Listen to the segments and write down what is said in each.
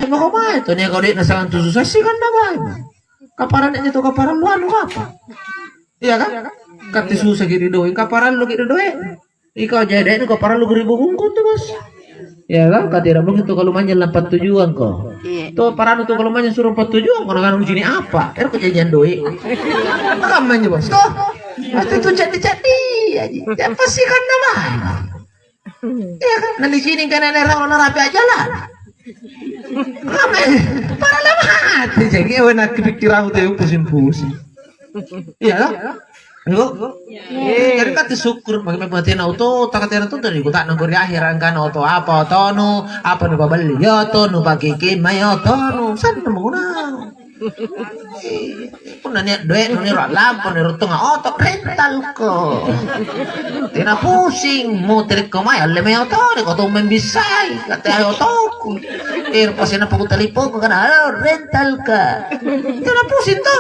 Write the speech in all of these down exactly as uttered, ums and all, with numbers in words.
Mako mae to nia' kau doe'na siagang tu susa sikanna baji'. Kaparallu anjo tu kaparallu anu apa? Iya kan? Katti susaki ri doe', kaparalluki ri doe'. Ikau jaji doe'nu kaparalluki ri bukungku tu, Bos. Iya kan? Katira mungkin tu kalumanynyang lampattujuangko. Iya. Tu parallu tu kalumanynyang suro pattujuangko, nakana nucini' apa? Ero' kejadian doe'. Makamma anjo, Bos. Toh? Pasti tu caddi-caddi aja. Ya pasti kan namanya. Iya kan? Nalicini' kana narawa narapi aja lah. Apa? Parallu mate. Jadi, ewe, nakke pikkirangku teh pusing-pusing. Iya kan? Ayo. Jadi kan teh syukur, bagaimana tena oto, taka tena tu dari kota nangkuri akhir angkana oto apa otonu, apa nu pabelli yoto, nu pakai kema yotonu, sana menguna. Punna nia' doe'nu niro a'lampa, niro tonga oto, rentalko. Tena pusing, muterekko mae, alle mae oto, ko tau membissai, kate ai otoku. Ero' pasenna pakutaliponko kana, "Halo, rentalka." Tena pusing to?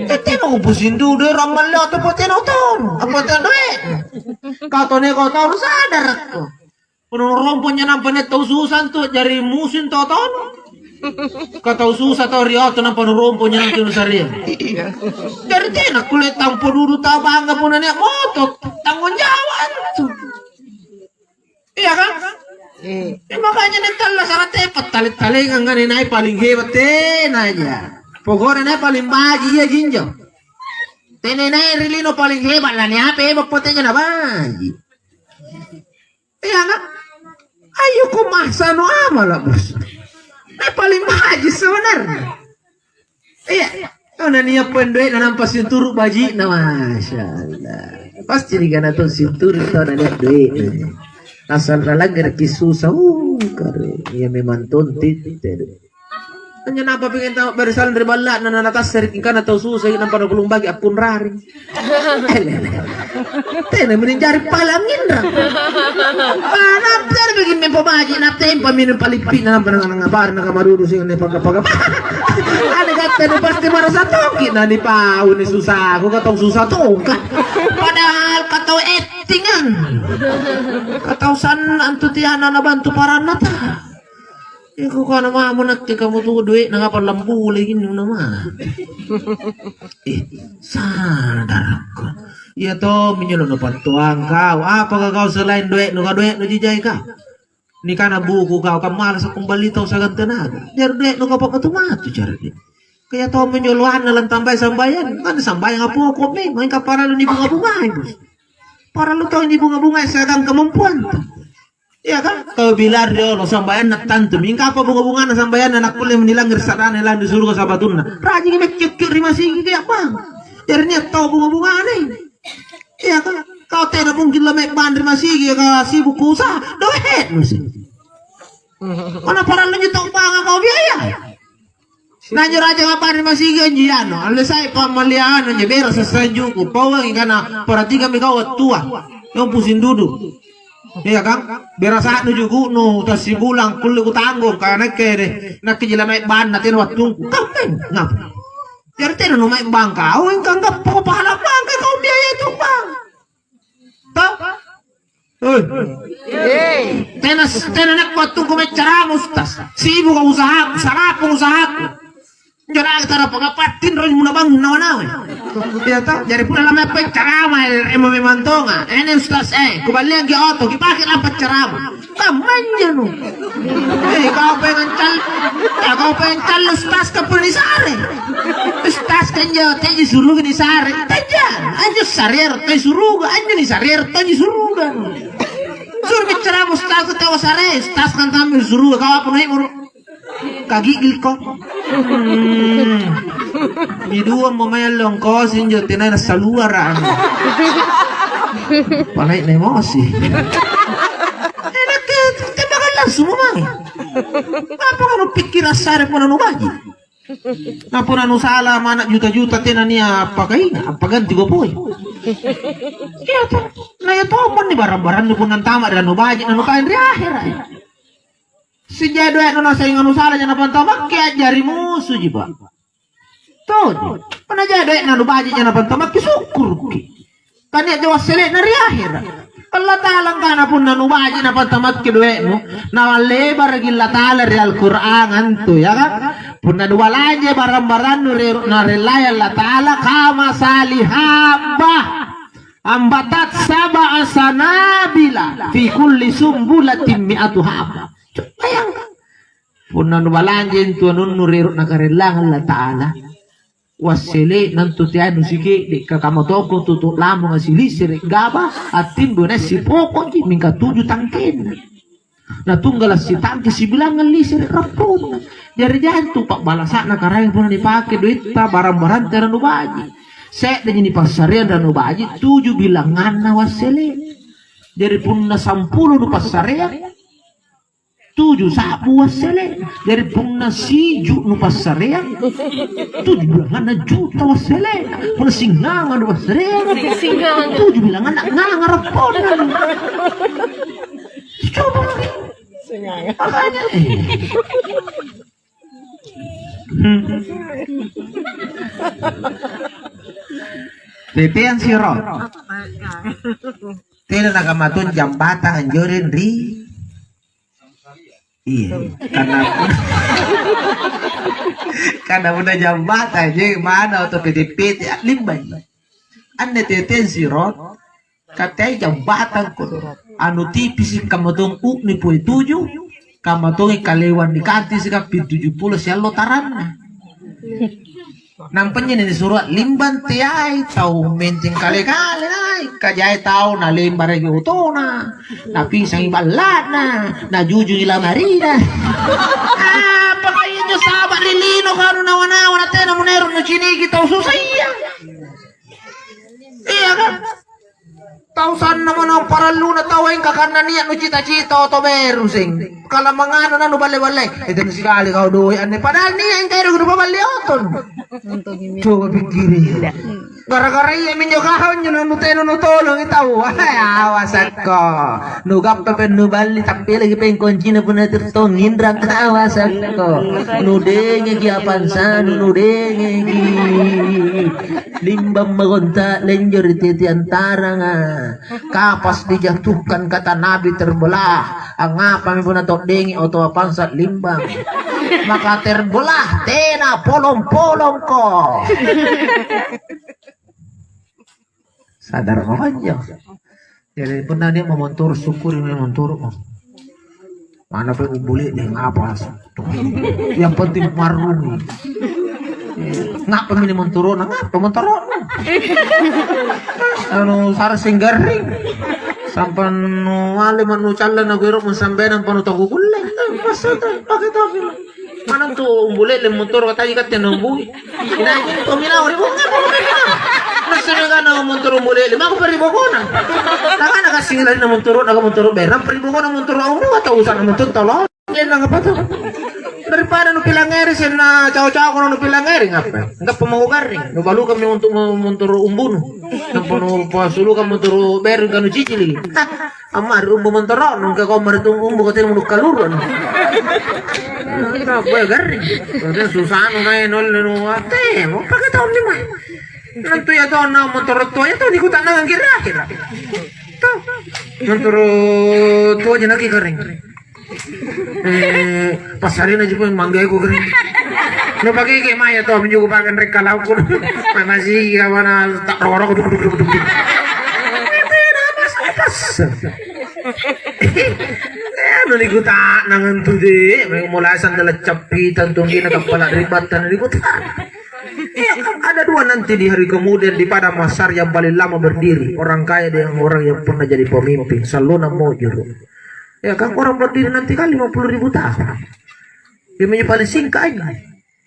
Eh, tena kupusing dudu, ero' ammalle oto, potena oto. Apa tena doe'nu? Kau tone kau tau sadarakko. Punna nuromponya nampa nia' tau susa antu, jari musuh tau tonu. Ka tau susa tau ri oto nampa nuromponya nampa nusaria. Iya. Jari tena kulle tampo dudu tau bangga punna nia' moto, tanggung jawab antu. Iya kan? Eh. Eh, makanya nia' tallasara tepa tale-talengang ngai paling hebat tenaja. Pokokna nai paling baji' iya jinjo. Tena nai ri lino paling hebat lah, nia' apa hebat potenya na baji'. Iya, kan? Ayyukum ahsanu amala, Bos. Nah, paling baji' sebenarnya. Iya. Tau nania' poeng doe'na nampa sinturu' baji'na, Masya Allah. Pasti nikana tong sinturu' tau nania' doe'na. Asal nalanggaraki susa, uh, kare. Iya memang tontit. Anjo napa pengen tau beresalang ri balla'na, na natassareki angkana tau susa nampa nakulumbaki appunrareng. Tena mending jari palang inrang. Ah, na tena bikin mempo baji', na tempa minum palippi'na nampa nanga-nanga bar na kamadudu sing ne paka-paka. Ada kata nu pasti marasa toki na nipau ni susaku, katong susa tongka. Padahal katau ettingan. Katau sanna antu tiana nabantu parannata. Iya, kukana mamo nakke kamu tu doe'na ngapa lambuleki innu nama. Eh, sadarko. Iya tomminjo lo napattoang kau. Apaka kau selain doe'nu, ka doe'nu jijai kau? Nikana buku kau, kammala sakumbali tau sagang tenaga. Jari doe'nu kau pamatu-matu caranya. Kaya tomminjo loanna lantambai sambayang. Kan sambayang apoko memang, ka parallu nibunga-bungai, Bos. Parallu tau nibunga-bungai siagang kemampuanta. Iya kan? Kau bilang riolo sambayanna tantu. Mingka apa bunga-bungana sambayanna nakkulle menilang ri sarana lalang ri suruga sabatunna? Rajingi meccekki ri masigi ke apa? Jari nia' tau bunga-bungana. Iya kan? Kau tena mungkin lamai bang ri masigi ka sibuk usaha. Doe'nu sih. Mana parallu tau banga kau biaya? Nanjo raja ngapari masigi anjo anu, alle sai pammaliannu anjo bera sessang juku, pauangi kana perhatikanmi kau wattua, yang pusing dudu. Iya kan? Bera sa'nu juku'nu, tassibulang kulle kutanggung, ka nakke deh, nakke jila mae banna tena wattungku. Kau kan ngapa? Jari tena nu mae bangka, au engka anggappa pahala bangka kau biaya itu bang. Toh? Hei. Tena, tena nakkuattungku maccarama, Ustaz. Sibuka usahaku, salapung usahaku. Injo nakke tara pangapattin rong muna bangung nawa-nawa. Iya toh? Jari punna lamappa carama, eh, eh, memang tonga. Ene Ustaz, eh, kuballiangki oto, kipake lampa carama. Kammanyanu. Eh, kau pengen cal-, ya, kau pengen callu Ustaz ka pura nisare. Ustaz ka injo, teji suruga nisare. Teja, anjo sare ero toi suruga, anjo nisare ero toji suruga. Suru bicara Ustaz ka tau sare, Ustaz kan tammi suruga, kau apa naik muru? Kagigil ko. Hmm. Ni dua mo main longkosi injo tenai nasaluara anu. Palai na emosi. Enak ke, tembakan langsung mo mai. Apa kanu pikkira sare punna nubaji? Na punna nusala mana juta-juta tena nia appakainga, appaganti gopoi. Iya toh. Na iya toh pun ni barang-barannu punna antama ri anu baji na nukain ri akhera. Sija doe'nu nasaing anu sala ja napantamakki a'jari musuji, Pak. Toji. Punna ja doe'na anu baji ja napantamakki sukkuruki. Tania ja wassele'na ri akhera. Allata'ala angkana punna nubaji' napatamakki doe'nu, nawallebaraki Allata'ala ri Al-Qur'an antu, ya kan? Punna nubalanjai barang-barannu ri narellai Allata'ala, kama salihabba ambatat sab'a sanabila fi kulli sumbulatin mi'atu habba. Bayangkan, punna nubalanjai antu anunnu ri nakarellang Allata'ala, wassele'na antu teai nusike'de', ka kamma toko tutu' lamunga silisere' gaba, attimbo nai sipokoji, mingka tuju tangkenna. Na tunggala' sitangke sibilangngang lisere' rapponna. Jari jantu pa'balasa'na Karaeng punna nipake doetta barang-baranta nanubaji'. Se'reji nipassareang nanubaji', tuju bilanganna wassele'. Jari punna sampulo nupassareang, tuju sa'bu wassele'. Jari punna siju nupassareang, tuju bilanganna juta wassele'. Punna singngangang nupassareang, tuju bilanganna nganga rapponna. Coba lagi. Makanya, eh. Hmm. Teteang siro. Tena nakamatun jambatang anjoring ri Iya, karena karena punna jambatang je mana oto pete-pete a'limbaji. Anne teteang siro, kateai jambatang ko. Anu tipisi kamma tong u'ni poe tuju, kamma tongi kalewang nikanti sika pi tuju pulo siallo taranna. Nampa inne nisuro limbang teai tau menteng kale-kale, ai, kajai tau nalembaraki otona, napisangi balla'na, najujui lamarina. Apaka injo saba' ri lino kau nawa-nawa na tena munero nuciniki tau susaya? Iya kan? Tau sannamo naung paralluna tau engka karena nia' nucita-cita oto beru seng. Kalamangana na nuballe-balle. Eh, tena sikali kau doe' anne. Padahal nia' engka ero' nupaballe oto. Coba pikkiri. Gara-gara iya minjo kau njo nanu tena nutolongi tau. Hai, awasakko. Nugappa pe nuballi tappilaki pengkoncina punna tertong inrang, awasakko. Nudengeki apansanu, nudengeki. Limbang magonta lenjo ri tete antaranga. Kapas dijatuhkan kata Nabi terbelah. Angngapami punna to'dengi otoa pangsa' limbang? Maka terbelah tena polong-polongko. Sadar mo anjo. Jadi punna nia' mamontoro', syukuri mamontoro'mo. Mana pe umbuli deh ngapa? Yang penting marruni. Ngapa mini montoro'na? Ngapa montoro'na? Anu sare sing garring. Sampan nu ale manu calla na gero mun sampean panu tau kulle. Masa tu pakai topi. Mana tu umbuli le montoro' tadi katte nombui. Ina itu minau ri bongka. Masa na kana montoro' umbuli le mako peribokona. Nakana kasing lari na montoro' na montoro' berang peribokona montoro' au atau usah montoro' tolong. Lennang apa tu? Daripada nupilangngeri senna cao-cao kono nupilangngeri ngapa? Ngapa mau garring? Nubalukang mi untuk mau montoro' umbunu. Nampa nupasulukang montoro' bereng kanu cicili. Amma ri umbu montoro' nungka kau maritung umbu kau tena munu kaluru anu. Apa garring? Kau susah nu naik nol nu ate, mau pakai tahun lima. Nantu ya tahun na montoro' tua ya tahun ikut tanah kira-kira. Tuh, montoro' tua aja lagi garring. Eh, passarina ji pung manggeku kering. No pake ke maya to minjo ku pakai rek kalauku. Mana sih kawana tak roro duk duk duk duk. Pas. Eh, anu nikuta'nang antu de, mulai sandala cappitan tunggina kappala ri battana nikuta'nang. Iya, ada dua nanti di hari kemudian di padang mahsyar yang paling lama berdiri, orang kaya dengan orang yang pernah jadi pemimpin, sallona mojuru. Ya kan, orang berdiri nanti kan lima puluh ribu tahun. Iami paling singkat aja.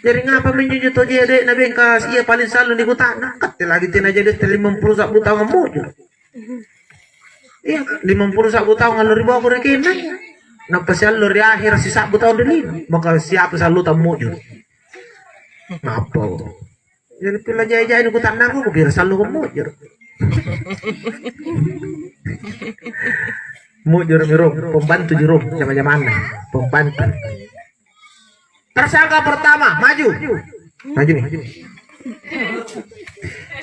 Jari ngapa minjo njo toje dek na bengkas ia paling sallo nikuta'nang? Katte lagi tena jadi lima puluh sa'bu taung ammojo. Iya, lima puluh sa'bu taung allo ri boko ri kena. Nampa siallo ri akhir sisa'bu taung ri lino. Maka siapa sallo tammojo? Ngapa? Jadi pila jai-jai nikuta'nangko, kupira sallo ko mujur. Mujur mi rum, pembantu ji rum, jama-jamanna. Pembantu. Tersangka pertama, maju. Maju mi.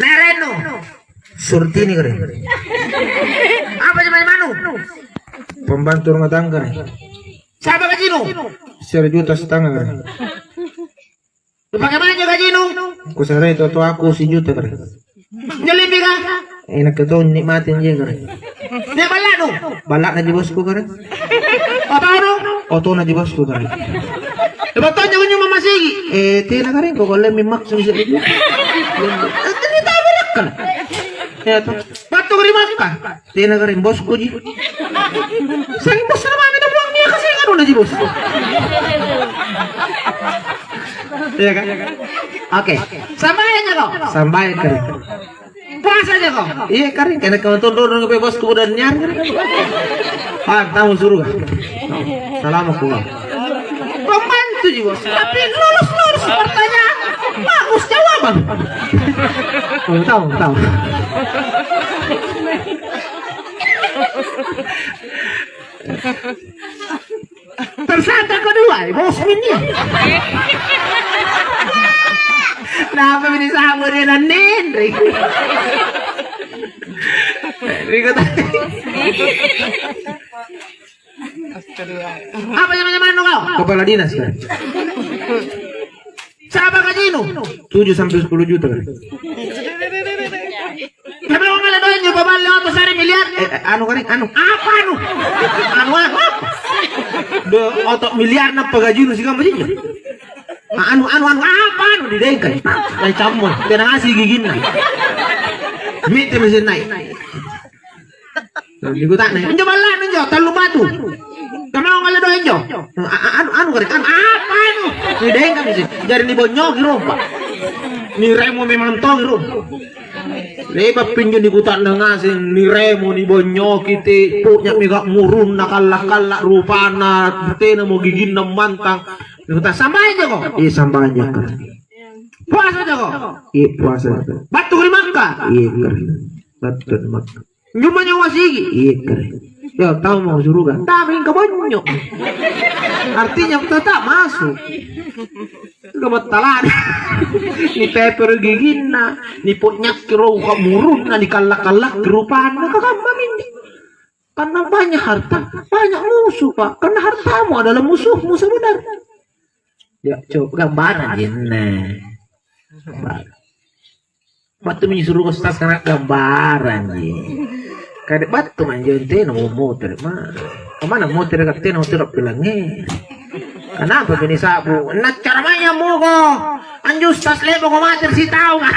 Lereno. Surtini kere. Apa jama Pembantu rumah tangga. Siapa gajinu? Sejuta setengah, Kare. Bagaimana juga gajinu? Kusarei totoaku sejuta, Kare. Nyelimpi kah? Enak keto nikmati anjing, Kare. Dia balaknu? Balakna ji bosku, Kare. Otonu? Otona ji bosku, Kare. Lepas tonja kunjo mamasigi. Eh, tena, Kare, kok lem maksud sih. Eh, tena tahu kan? Ya tuh. Batu ri Makkah. Tena, Kare, bosku ji. Seng bos sama ada buang dia kasih kan udah ji bos. Iya kan? Oke. Sampai aja kok. Sampai, Kare. Puasa aja kok. Iya, Kare, karena kau tuh dorong ke bosku udah nyari. Ah, tamu suruh. Salam aku. Pembantu ji bos. Tapi lurus-lurus pertanyaan. Bagus jawaban. Oh, tahu, tahu. Tersangka kedua, eh, bos minnya. Kenapa ini sama dia dan Nendri? Riko tadi. Apa zaman-zaman kau? Kepala dinas, kan? Siapa gajinu? Tujuh sampai sepuluh juta, kan? Tapi orang ada doang nyoba balik oto sehari miliar. Eh, eh, anu, Kare, anu. Apa anu? Anu, anu, apa? Do, oto miliar napa gajinu sih kamu sih? Ah, anu, anu, anu, apa anu di dengkai? Lai cammo, tena ngasih giginna. Mite mesin naik. Nah, dikutana, "Injo balla'nu injo, tallu batu. Kamaong alle doang injo?" A-, a-, anu, anu, kare, anu, apa anu? Nidaeng kami sih. Jari nibonyoki rompa. Niremo memang tong ro. Lepa pinjo nikutana ngaseng, niremo, nibonyoki te, punya mega murunna, kalla-kalla rupana, tena mo giginna mantang. Nikuta, "Sambayang jako?" "Iya, sambayang jako." "Puasa jako?" "Iya, puasa jako." "Battu ri Makka?" "Iya, kare. Battu ri Makka." "Nyuma nyawa sigi?" "Iya, kare." "Ya, tau mau suruga." "Tama ingka bonyo." Artinya tetap masuk. Gabattalana. Nipepero giginna, niponyakki ro kamurunna, nikalla-kallakki rupanna, kakamma minjo. Karena banyak harta, banyak musuh, Pak. Karena hartamu adalah musuhmu sebenarnya. Ya, coba gambaran jenne. Battu mi suruh ustaz kana gambaran ji. Kade battu manjo tena mo motere ma. Kamana motere ka tena motere pilangnge. Kenapa bini sabu? Naccara manya moko. Anjo ustaz lepa ko mate ri sitaunga.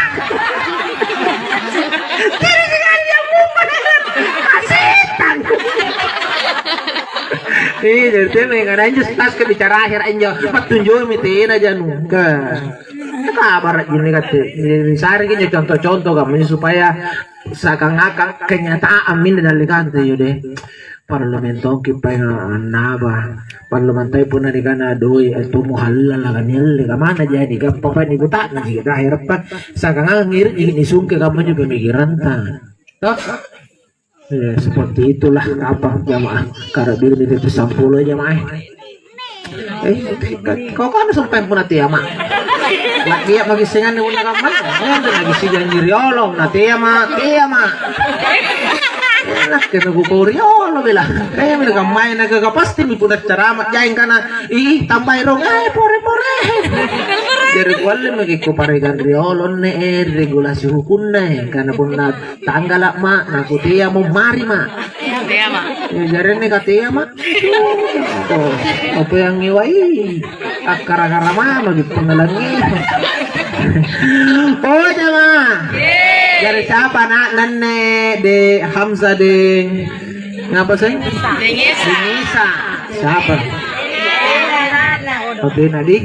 Jadi sekali yang muka. Setang. Iya, jadi tena yang ada anjo ustaz ke bicara akhir anjo. Pattunjumi tena janu. Ke. Kabara' jinne katte, nisareki injo conto-conto kammana supaya seakan-akan kenyataan minne dallekanta injo deh. Parallu mentongki paeng annaba, parallu mantai punna nikana doi' atau muhallala kanialle kamana jadi gampang paeng nikuta'nangki akhirappa seakan-akan ngiri nisungke kamma injo pemikiranta. Toh? Ya, seperti itulah apa jamaah. Karena diri itu sampulo jamaah. Eh, kau kan sampai pun nanti ama. Lagi ya bagi sengan ni una kamma. Eh, lagi si janji riolo nanti ama, ti ama. Enak kena ku kau riolo bela. Eh, mereka main ke pasti mi pun ceramah jaing kana. Ih, tambahi rong. Eh, pore-pore. Jadi kualle maki ku paregang riolo ne, eh, regulasi hukumna, eh, karena punna tanggala ma, nakuteamo mari ma. Tea ma. Eh, jarenne katea ma. Oh, apa yang ngewai? Akkara-kara mama gitu pengelangi. Oh, jama. Jari siapa nak nenne de Hamzah deng. Ngapa seng? Deng Isa. Deng Isa. Siapa? Oke, Nadi.